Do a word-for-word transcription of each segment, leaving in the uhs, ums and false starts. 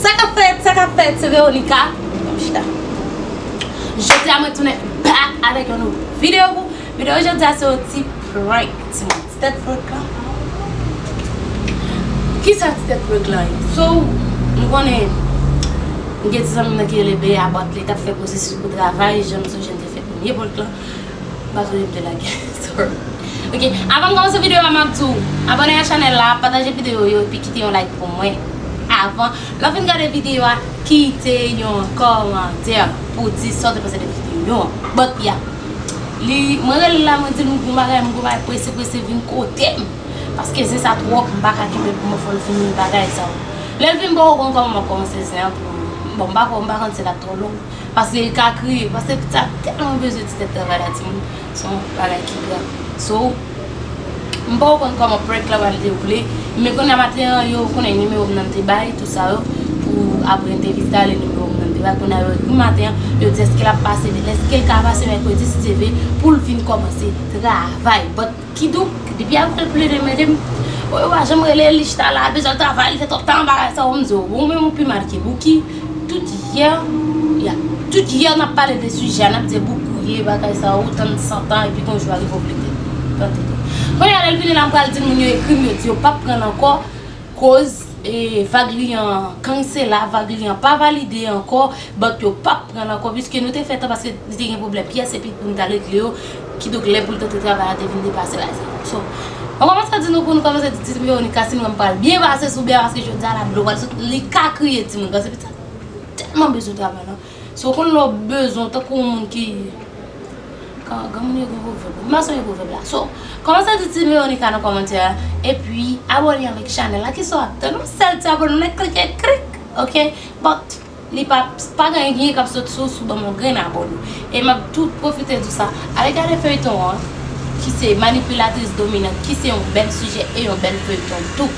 Sa k ap fèt, sa k ap fèt, se Veronica. Ann chita. Jodi a mwen tounen back avèk yon nouvo videyo pou videyo jodi a se yon ti prank, timoun. Ti tèt prank lan. Kisa ti tèt prank lan ye? So, nou konnen, m gen ti zanmi m nan ki rele Bea, but li t ap fè pwosesis pou travay, jan m sonje m te fè premye prank lan. M pa sonje m te lage. Sorry. Ok, avan m kòmanse videyo a, m ap di w, abòne a chanèl la, pataje videyo yo, epi kite yon like pou mwen. Avan, lè w fin gade videyo a, kite yon kòmantè pou w di sa w te panse de videyo an. But yeah, li, mwen rele l la, mwen di l m gon bagay, m gon bagay prese prese vin kote m. Paske zen sa twòp, m pa ka kenbe pou mwen, fò l vin bagay sa yo. Lè l vin, m poko konn kòman m ap kòmanse zen an pou, bon, m pa ko, m pa konn si l ap twò long. Paske li ka kriye, paske pitit sa tèlman bezwen ti tèt travay la, timoun. Se yon bagay ki grav. So, m poko konn kòman prank la pral dewoule, men kounye a maten an, yo konnen nimewo m nan m te bay, tout sa yo, pou apre m te vizite ale nimewo m nan m te bay, kounye a yo ekri maten an, yo di èske l ap pase, èske l ka pase mèkredi, si Dye vle, pou l vin kòmanse travay. But Kidonk, depi apre l plede mande m, o, yo pa janm rele l, li chita la, bezwen l travay, li fè twòp tan bagay sa yo, m di w, bon, ou menm ou pi mal ke Bouki. Tout yè, ya, tout yè n ap pale de sijè a, n ap di Bouki ye, bagay sa yo, ou tann san tan, epi gon jou a rive ou plede. Tande. Kounye a lè l vini la, m pral di moun yo ekri m, yo di yo p ap pran l ankò, koz, e, vag li an kansela, vag li an pa valide ankò, but yo p ap pran l ankò, piske nou te fè tan paske li te gen pwoblèm pyès epi pou n t al regle yo, kidonk lè pou l tante travay la te vin depase bagay sa. So, mwen kòmanse di nou pou nou kòmanse di ti Veronica si nou wè m pral byen pase sou Bea paske jodi a la dlo pral sot, li ka kriye timoun, paske pitit sa tèlman bezwen travay la. So, konn lè w bezwen w tankou yon moun ki Kan granmoun yo gen pwovèb. M pa sonje pwovèb la. So, kòmanse di ti Veronica nan kòmantè a, epi abòne avèk chanèl la. Kisa w ap tann? Yon sèl ti abòne, w nèk klike klik, ok? But, li pa, pa gen anyen k ap sot sou, sou ban m yon grenn abòne. E m ap tou pwofite di sa. Ale gade feyton an, ki se Manipilatris Dominant, ki se yon bèl sijè e yon bèl feyton tou.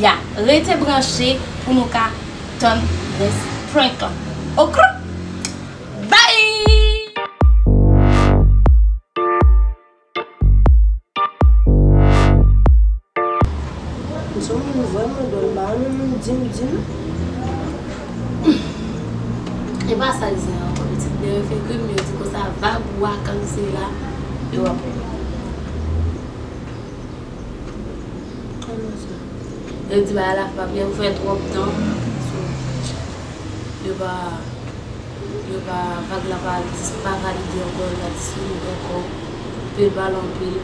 Ya, rete branche pou nou ka tann rès prank lan. Ok? Bye! M se yon moun vrèman dwòl, m pa renmen moun di m, di m. E pa sa l di ankò, pitit, lè yo fè krim, yo di konsa, vag ou a kansela, yo ap. Kòman sa? Yo di bagay la pa byen, ou fè twòp tan. So, yo pa, yo pa, vag la pa dis-, pa valide ankò, yo pa disponib ankò. Pil pale anpil.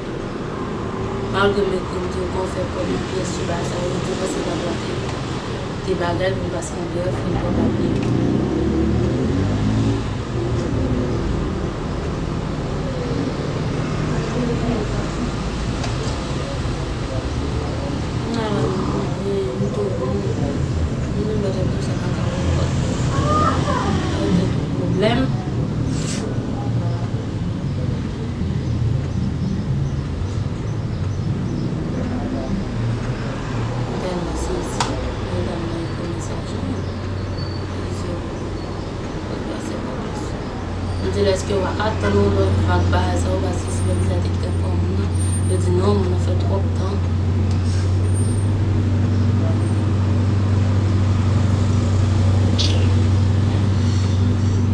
Malgre m ekri, m di yo konn fè kòb yon pyès sou bagay sa, yo di yo panse vag la te, te bagay, pou pase nan brèf, yon pran papye. Pwoblèm. Mwen tèlman sezi, medam nan yo kòmanse ap jwenn plizyè. Mwen di, èske w pa ka tann yon lòt vag bagay sa yo, paske se menm jan te kite pran moun nan. Yo di non, moun nan fè twòp tan.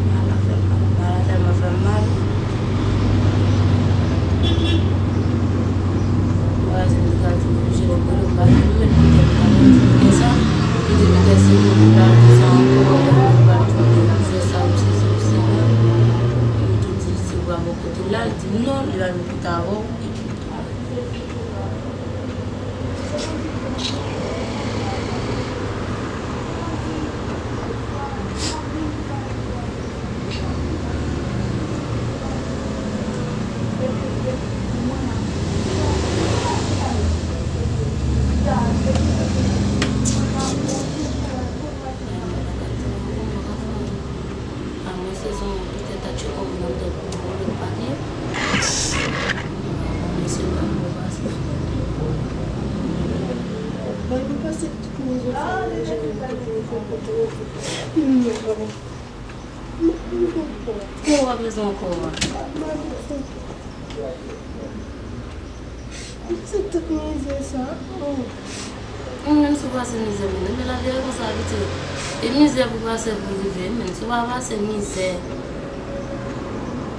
Bagay la fè m mal, bagay la tèlman fè m mal. Vwazin li ka di m oblije lè m rele m pa gen nouvèl, poutèt m ta pral di li konsa, li di poutèt se moun ki pral di sa ankò, lè m pral di li fè sa, ou se sa, ou se la. Li tou di se vwa bò kote l la, li di non, li pa vin kote avè w, epi A mwen sezon petèt a tcheke w nan tèt pou yon lòt papye. Mwen se pa pou pase. Mwen pase tout mizè sa yo, je konn tout mizè kote yo. Non, non, non. Kò w ap bezwen ankò a? Se tout mizè sa. Oh. Mwen menm sou pase mizè mwen, men lavi a konsa abitye. E mizè pou pase pou rive, men si w pa pase mizè,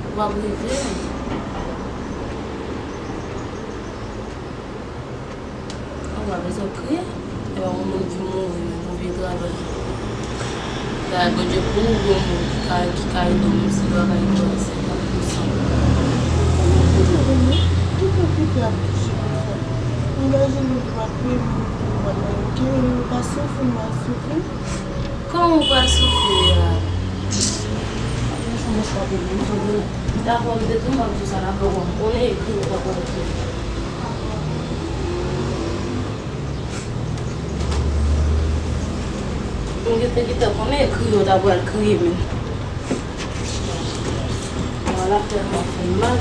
ou p ap rive. Ou pa bezwen kriye. E pa yon moun ki mouri, men pou vye travay. Dayè, Bondye pou ou, yon moun ki ka, ki ka ede w, menm si li pa ka ede w a senkant pou san. Tout okipe ap touche konsa. Imajine w pa kriye moun pou ou, pa kriye, ou pa soufri, m ap soufri. Kòman w pral soufri a? Dakò, m te tou m ap di w sa, dakò, bon, konnen ekri, ou pa konn ekri. M gentan, gentan konnen ekri, yo ta pral kriye, men. Mwen la tèlman fè m mal.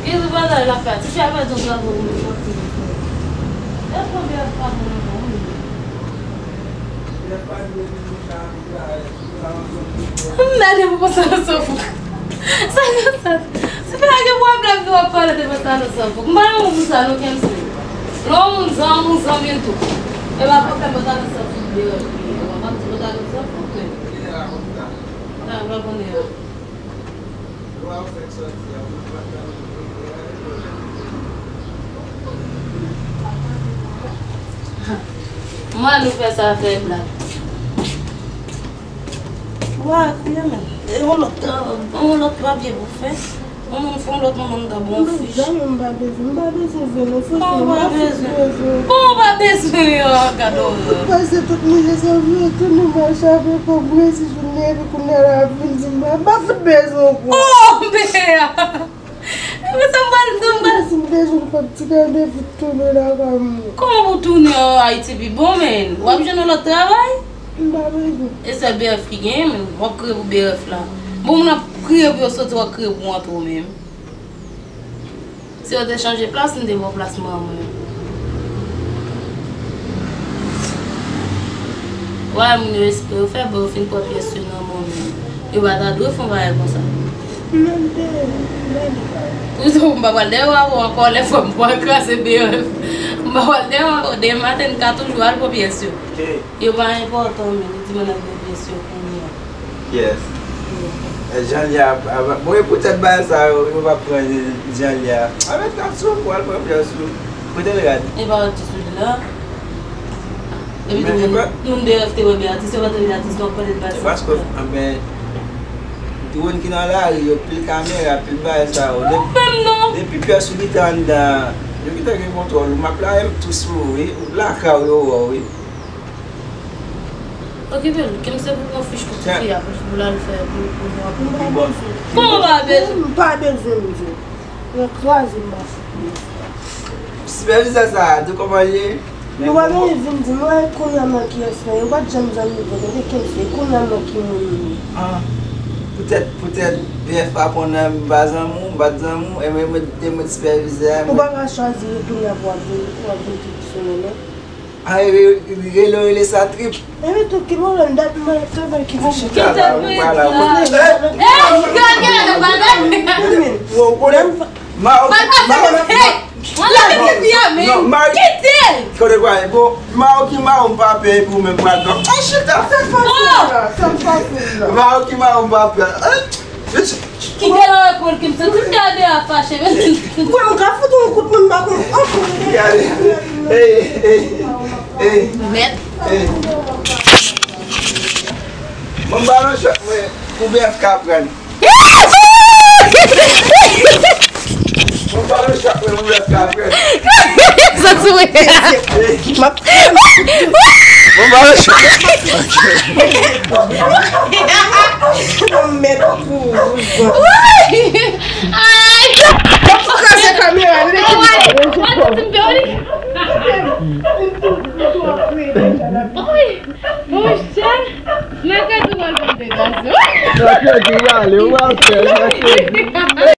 Gen yon bagay l ap fè. Ti fi a pèdi yon travay pou mwen. Lè konbyen ap fè pou mwen, wi. M nan depi konsa nan souf. Sa konsa. Si pa gen pwoblèm nou ap pale de pantalon san fouk. M pa yon moun pou sa non, Kemsley. Lè yon moun zanmi w, zanmi l tou. E pa pwoblèm pantalon san fouk li ye. Ou pa di pantalon san fouk, men. Sa, m pa konnen an. Mwen, nou fè sa, fè blag. Wa, kriye, men. E yon lòt, yon lòt papye pou fè. Yon moun fè yon lòt moun ta bon fi. Zanmi m pa bezwen, m pa bezwen vin non, franchman, m pa fout bezwen. Kòman w pa bezwen? Kòman w pa bezwen yo, gade w. Fout pase tout mizè sa, vin tounen mache avèk yon brezil jounen, epi kounye a l ap vin di m, m pa fout bezwen w ankò. Oh, men! Epi sa m pral di, m pral. Si m bezwen l, fòk ti gade vit tounen lakay mwen. Kòman pou tounen an Ayiti pi bon, men? W ap jwenn yon lòt travay? M pa bezwen. E sèl B F ki genyen, men w ap kriye pou B F la. Bon, moun ap kriye pou yo soti, w ap kriye pou w antre w menm. Si yo te chanje plas, m te ba w plas manman w. Wa, moun yo espre yo fè, bon, yo fin pran pyès yo nan men w menm. Yo pa ta dwe fè yon bagay konsa. Pou sa, m pa pral dèyè w ankò, lè fò m pral kraze B F. M pa pral dèyè w ankò, demen maten, n ka toujou al pran pyès yo. Yo pa enpòtan, men, li di mwen ap gen pyès yo kounye a. Yes. E, jan li a, a, bon, e poutèt bagay sa yo, yo pa pran jan li a. A, met rad sou ou, al pran pyès ou. Kote l rad? E pa rad ki sou li la. Epi tou, moun, moun B F te wè, men atis yo pa te vin atis, donk pale de bagay sa. Paske, anben, moun ki nan lari yo, pil kamera, pil bagay sa yo. Depi, depi pyès ou li te anndan, yo gentan gen kontwòl ou. M ap la, m tou sou ou, wi. Ou lakay ou yo wè w, wi. Okipe l, Kim se pou pran fich pou ti fi a, pou, pou l al fè, pou, pou nou ap. M pa bezwen. Kòman w pa bezwen? M pa bezwen, m di w. Yo kraze m ap fout. Sipèvizè sa a, di w kòman l ye? Yo pa vini vin di m, "Ay, kounye a manke yès la." Yo pa t janm zanmi vre, men se Kim se, kounye a manke moun li ye. Ah, poutèt, poutèt B F pa konnen m pa zanmi w, m pa t zanmi w, e mwen, e mwen sipèvizè a. Ou pa ka chwazi retounen apre w ap vin, w ap vin tout sou mwen, non. A, rele, rele, rele sa trip. Epi tou, ki pwoblèm, dat mwen travay ki. Chita la, ou pa la, ou pa la. Ou konnen, Maroc, Maroc, non, Maroc, kite l. Kote kwa, bon, Maroc ki Maroc, m pa peye pou mwen, m pral dòk. Ay, chita. Sa fasil la, sa fasil la. Maroc ki Maroc, m pa peye. Ki gen lè w reponn Kim, se tout gade a fache, men. Mwen, m ka fout yon kout men m pa konn. Gade. Ey, ey, ey. Mèt. Ey. Mwen ba nou chòt, mwen, pou B F ka pran. Mwen ba nou chòt, mwen, pou B F ka pran. Sa sou mwen. Ey. Mwen ba nou chòt. Mèt pou. Ay! Mwen fokase kamera, li ki Ay! Monchè, mèkredi w al ban m de gason. Mèkredi w ale, w al fè, mèkredi.